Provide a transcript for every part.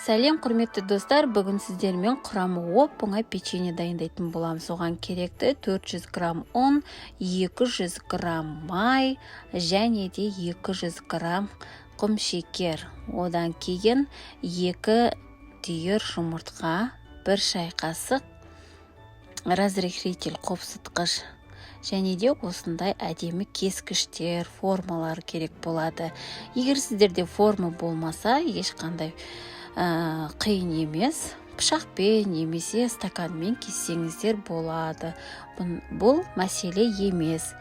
Сәлем, құрметті достар! Бүгін сіздермен құрамы оп-оңай печенье дайындайтын боламыз. Оған керекті 400 грамм ұн, 200 грамм май және де 200 грамм құмшекер. Одан кейін 2 түйір жұмыртқа, 1 шай қасық разрыхлитель қопсытқыш және де осындай әдемі кескіштер, формалар керек болады. Егер сіздерде форма болмаса, ешқандай қиын емес, пышақпен немесе стаканмен кессеңіздер болады. Бұл мәселе емес.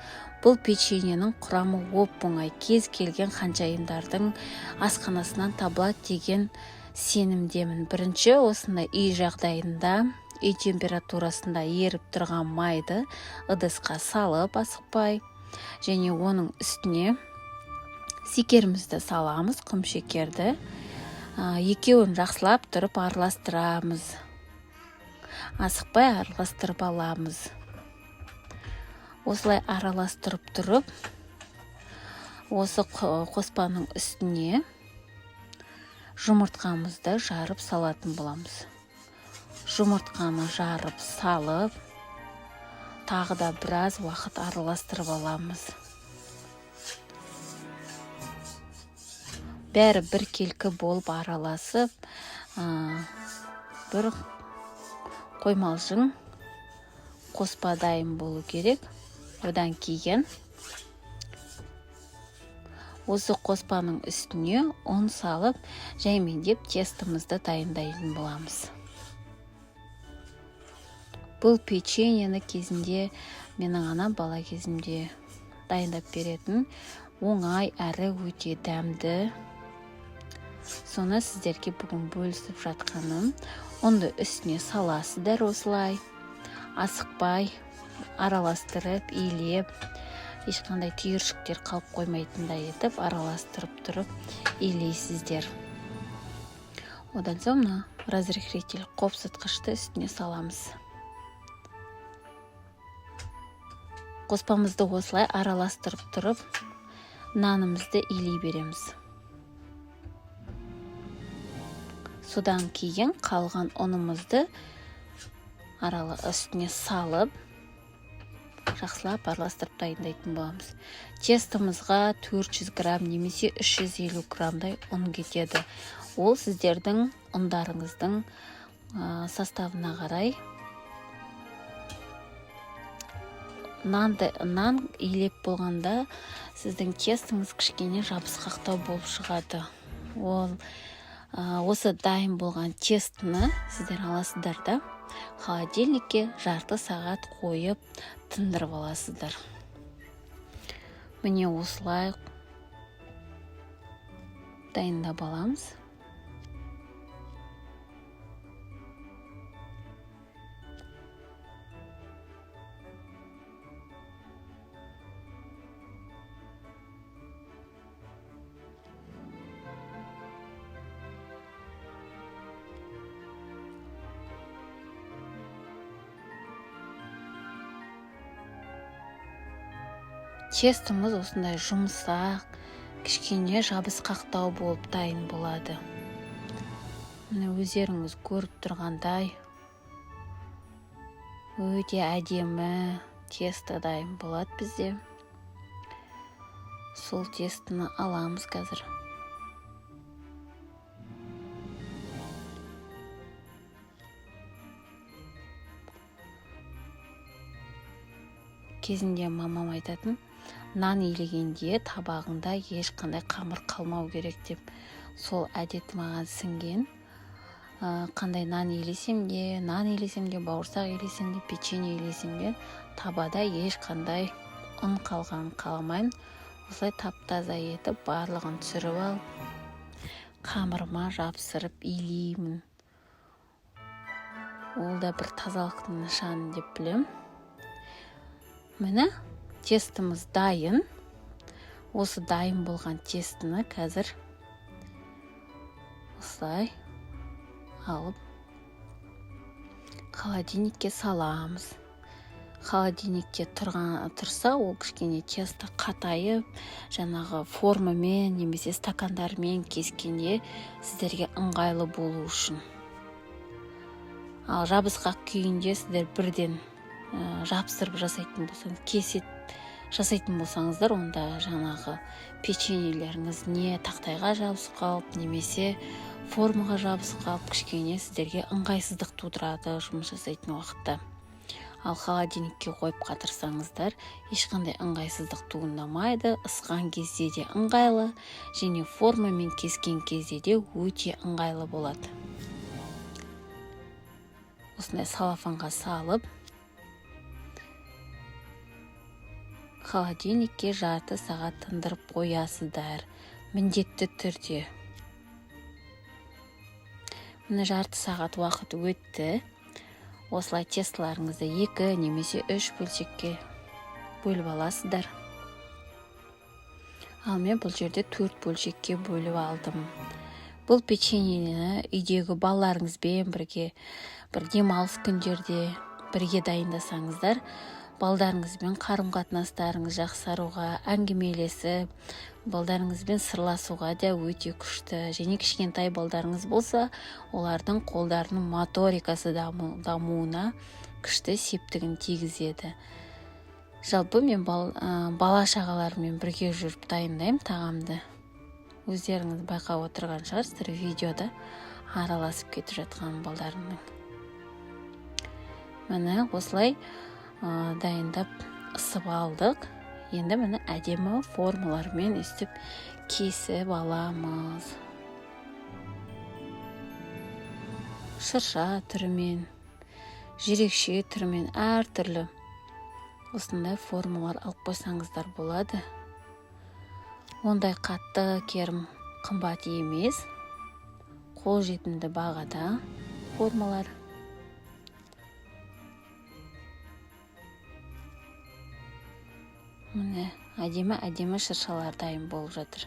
Бұл печеньенің құрамы оп-оңай, кез келген ханшайымдардың асханасынан табылады деген сенімдемін. Бірінші осындай үй жағдайында, үй температурасында еріп тұрған майды ыдысқа салып, асықпай, және оның үстіне шекерімізді саламыз, құм шекерді. Екеуін жақсылап тұрып араластырамыз, асықпай араластырып аламыз. Осылай араластырып тұрып, осы қоспаның үстіне жұмыртқамызды жарып салатын боламыз. Жұмыртқаны жарып салып, тағы да біраз уақыт араластырып аламыз. Бәрі біркелкі болып араласып, бір қоймалжың қоспа дайын болу керек. Одан кейін осы қоспаның үстіне ұн салып, жаймендеп тестомызды дайындайтын боламыз. Бұл печеньені кезінде менің анам бала кезімде дайындап беретін, оңай әрі өте дәмді. Соны сіздерге бүгін бөлісіп жатқаным. Ұнды үстіне саласыздар осылай, асықпай араластырып, илеп, ешқандай түйіршіктер қалып қоймайтындай етіп араластырып тұрып илейсіздер. Одан соң мына разрыхлитель қопсытқышты үстіне саламыз. Қоспамызды осылай араластырып тұрып, нанымызды илей береміз. Содан кейін қалған ұнымызды үстіне салып, жақсылап араластырып дайындайтын боламыз. Тестомызға 400 грамм немесе 350 граммдай ұн кетеді. Ол сіздердің ұндарыңыздың составына қарай. Нан илеп болғанда сіздің тестіңіз кішкене жабысқақтау болып шығады. Ол осы дайын болған тестіні сіздер аласыздар да, холодильникке жарты сағат қойып тындырып аласыздар. Міне, осылай дайындап аламыз. Тестомыз осындай жұмсақ, кішкене жабысқақтау болып дайын болады. Міне, өздеріңіз көріп тұрғандай, өте әдемі тесто дайын болады бізде. Сол тестіні аламыз қазір. Кезінде мамам айтатын, нан илегенде табағыңда ешқандай қамыр қалмау керек деп. Сол әдет маған сіңген. Қандай нан илесем де, нан илесем де, бауырсақ илесем де, печенье илесем де, табада ешқандай ұн қалғанын қаламаймын. Осылай тап-таза етіп барлығын түсіріп алып, қамырыма жапсырып илеймін. Ол да бір тазалықтың нышаны деп білемін. Міне, тестіміз дайын. Осы дайын болған тестіні қазір осылай алып холодильникке саламыз. Холодильникте тұрса, ол кішкене тесто қатайып, жаңағы формамен немесе стакандармен кескенде сіздерге ыңғайлы болу үшін. Ал жабысқақ күйінде сіздер бірден жабыстырып жасайтын болсаңыз, кесет жасайтын болсаңыздар, онда жаңағы печеньелеріңіз не тақтайға жабысып қалып, немесе формаға жабысып қалып, кішкене сіздерге ыңғайсыздық тудырады жұмыс жасайтын уақытта. Ал холодильникке қойып қатырсаңыздар, ешқандай ыңғайсыздық туындамайды. Ысқан кезде де ыңғайлы, және формамен кескен кезде де өте ыңғайлы болады. Осындай салафанға салып, холодильникке жарты сағат тындырып қоясыздар міндетті түрде. Міне, жарты сағат уақыт өтті. Осылай тестоларыңызды 2 немесе 3 бөлшекке бөліп аласыздар. Ал мен бұл жерде 4 бөлшекке бөліп алдым. Бұл печеньені үйдегі балаларыңызбен бірге бір демалыс күндерде бірге дайындасаңыздар, балдарыңызбен қарым-қатынастарыңыз жақсаруға, әңгімелесіп, балдарыңызбен сырласуға да өте күшті. Және кішкентай балдарыңыз болса, олардың қолдарының моторикасы дамуына күшті септігін тигізеді. Жалпы мен бала шағаларыммен бірге жүріп дайындаймын тағамды. Өздеріңіз байқап отырған шығарсыздар, видеода араласып кетіп жатқан балдарымның. Міне, осылай дайындап ысып алдық. Енді міне әдемі формалармен өстіп кесіп аламыз. Шырша түрімен, жүрекше түрімен, әртүрлі осындай формалар алып қойсаңыздар болады. Ондай қатты керім қымбат емес, қолжетімді бағада формалар. Міне, әдемі-әдемі шыршалар дайын болып жатыр.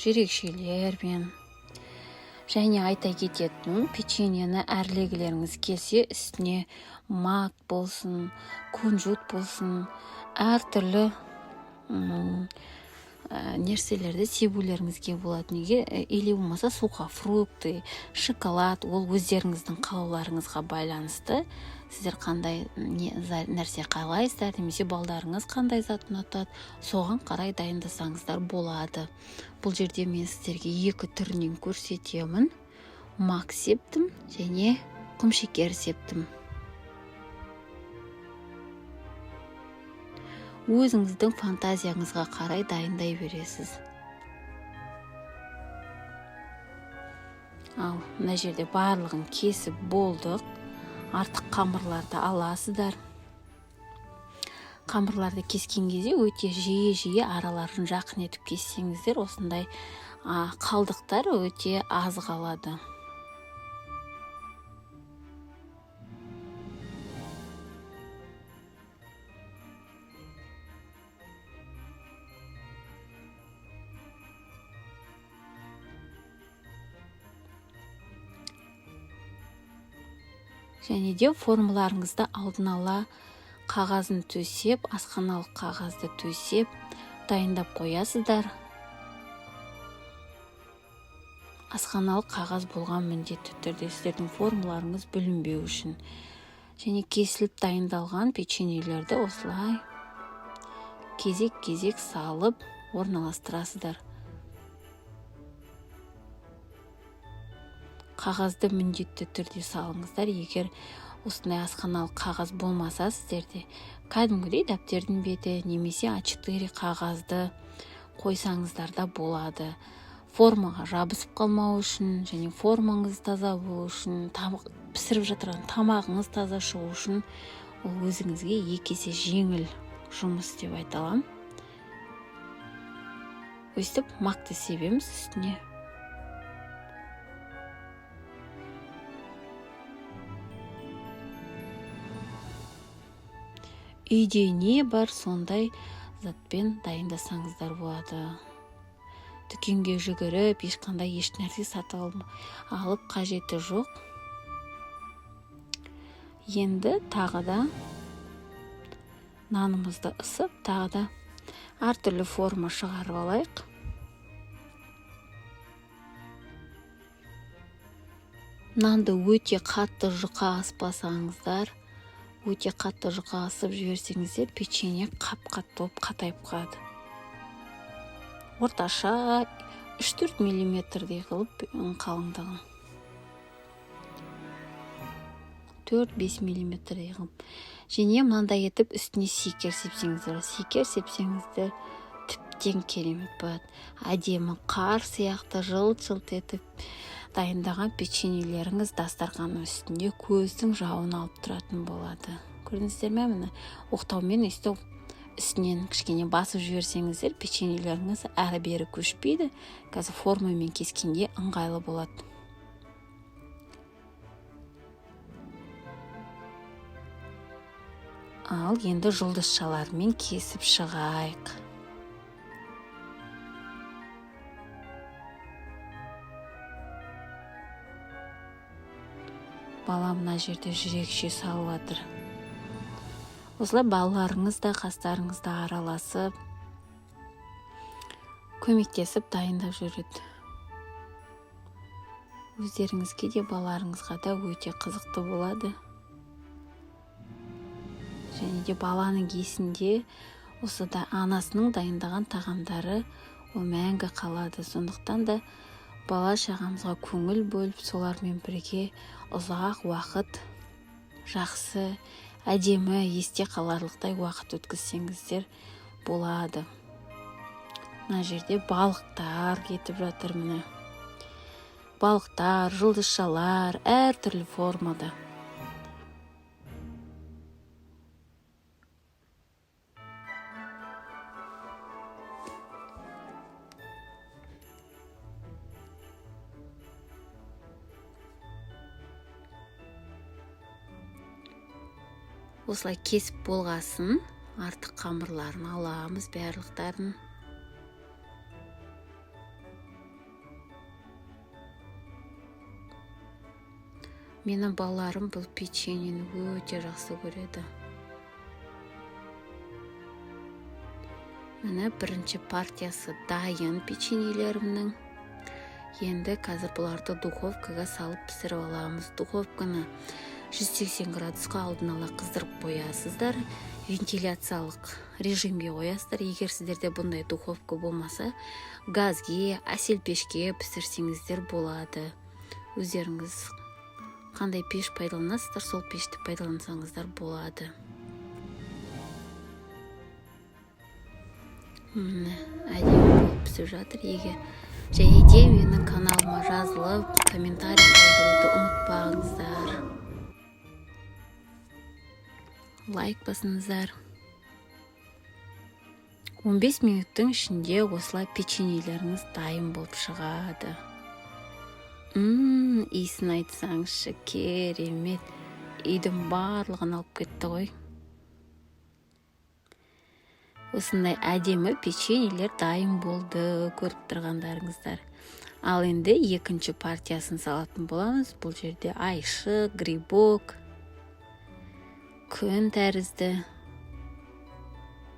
Жүрекшелермен. Және айта кететінім, печеньені әрлегілеріңіз келсе, үстіне мак болсын, кунжут болсын, әртүрлі нәрселерді себулеріңізге болады. Неге? Или болмаса сухофрукты, шоколад, ол өздеріңіздің қалауларыңызға байланысты. Сіздер қандай нәрсе қалайсыздар, немесе балдарыңыз қандай зат ұнатады, соған қарай дайындасаңыздар болады. Бұл жерде мен сіздерге 2 түрінен көрсетемін. Мак септім және құмшекер септім. Өзіңіздің фантазияңызға қарай дайындай бересіз. Ал мына жерде барлығын кесіп болдық. Артық қамырларды аласыздар. Қамырларды кескен кезде өте жиі-жиі араларын жақын етіп кессеңіздер, осындай қалдықтар өте аз қалады. Және де формаларыңызды алдын ала қағазын төсеп, асханалық қағазды төсеп, дайындап қоясыздар. Асханалық қағаз болған міндетті түрде сіздердің формаларыңыз бүлінбеу үшін. Және кесіліп дайындалған печеньелерді осылай кезек-кезек салып орналастырасыздар. Қағазды міндетті түрде салыңыздар. Егер осындай асханалық қағаз болмаса, сіздерде кәдімгідей дәптердің беті немесе А4 қағазды қойсаңыздар да болады. Формаға жабысып қалмау үшін және формаңыз таза болу үшін, пісіріп жатырған тамағыңыз таза шығу үшін ол өзіңізге екі есе жеңіл жұмыс деп айта аламын. Өстіп макты себеміз үстіне. Үйде не бар, сондай затпен дайындасаңыздар болады. Дүкенге жүгіріп, ешқандай ешнәрсе сатып алып қажеті жоқ. Енді тағы да нанымызды ысып, тағы да әртүрлі форма шығарып алайық. Нанды өте қатты жұқа аспасаңыздар, өте қатты жұқа асып жіберсеңіздер, печенье қап-қатты болып қатайып қалады. Орташа 3-4 миллиметрдей қылып қалыңдығын. 4-5 миллиметрдей қылып. Және мынандай етіп үстіне секер сепсеңіздер, секер сепсеңіздер тіптен керемет болады. Әдемі қар сияқты жылт-жылт етіп дайындаған печеньелеріңіз дастарханның үстінде көздің жауын алып тұратын болады. Көрдіңіздер ме, міне оқтаумен өйстіп үстінен кішкене басып жіберсеңіздер, печеньелеріңіз әрі-бері көшпейді. Қазір формамен кескенде ыңғайлы болады. Ал енді жұлдызшалармен кесіп шығайық. Бала мына жерде жүрекше салып жатыр. Осылай балаларыңыз да қастарыңызда араласып, көмектесіп дайындап жүреді. Өздеріңізге де, балаларыңызға да өте қызықты болады. Және де баланың есінде осы да анасының дайындаған тағамдары ол мәңгі қалады. Сондықтан да бала шағамызға көңіл бөліп, солармен бірге ұзақ уақыт, жақсы, әдемі, есте қаларлықтай уақыт өткізсеңіздер болады. Мына жерде балықтар кетіп жатыр, міне. Балықтар, жұлдызшалар, әртүрлі формада. Осылай кесіп болғасын, артық қамырларын аламыз барлықтарын. Менің балаларым бұл печеньені өте жақсы көреді. Міне бірінші партиясы дайын печеньелерімнің. Енді қазір бұларды духовкаға салып пісіріп аламыз. Духовканы 180 градусқа алдын ала қыздырып қоясыздар. Вентиляциялық режимге қоясыздар. Егер сіздерде бұндай духовка болмаса, газге, әсел пешке пісірсеңіздер болады. Өздеріңіз қандай пеш пайдаланасыздар, сол пешті пайдалансаңыздар болады. Міне, әдемі болып пісіп жатыр. Егер және де менің каналыма жазылып, комментарий қалдыруды ұмытпаңыздар. Лайк басыңыздар. 15 минуттың ішінде осылай печеньелеріңіз дайын болып шығады. Иісін айтсаңызшы, керемет. Үйдің барлығын алып кетті ғой. Осындай әдемі печеньелер дайын болды, көріп тұрғандарыңыздар. Ал енді екінші партиясын салатын боламыз. Бұл жерде айшық, грибок, күн тәрізді,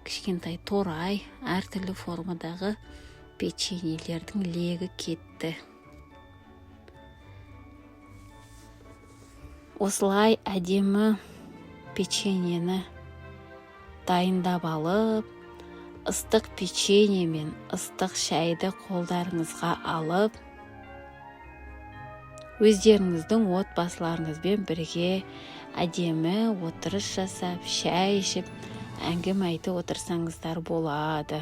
кішкентай торай, әртүрлі формадағы печеньелердің легі кетті. Осылай әдемі печеньені дайындап алып, ыстық печенье мен ыстық шайды қолдарыңызға алып, өздеріңіздің отбасыларыңызбен бірге әдемі отырыс жасап, шай ішіп, әңгіме айтып отырсаңыздар болады.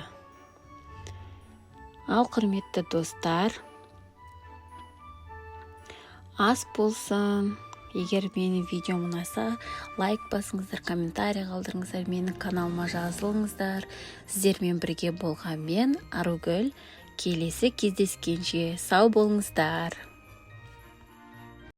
Ал құрметті достар, ас болсын. Егер менің видеом ұнаса, лайк басыңыздар, комментарий қалдырыңыздар, менің каналыма жазылыңыздар. Сіздермен бірге болған мен, Аругүл. Келесі кездескенше сау болыңыздар.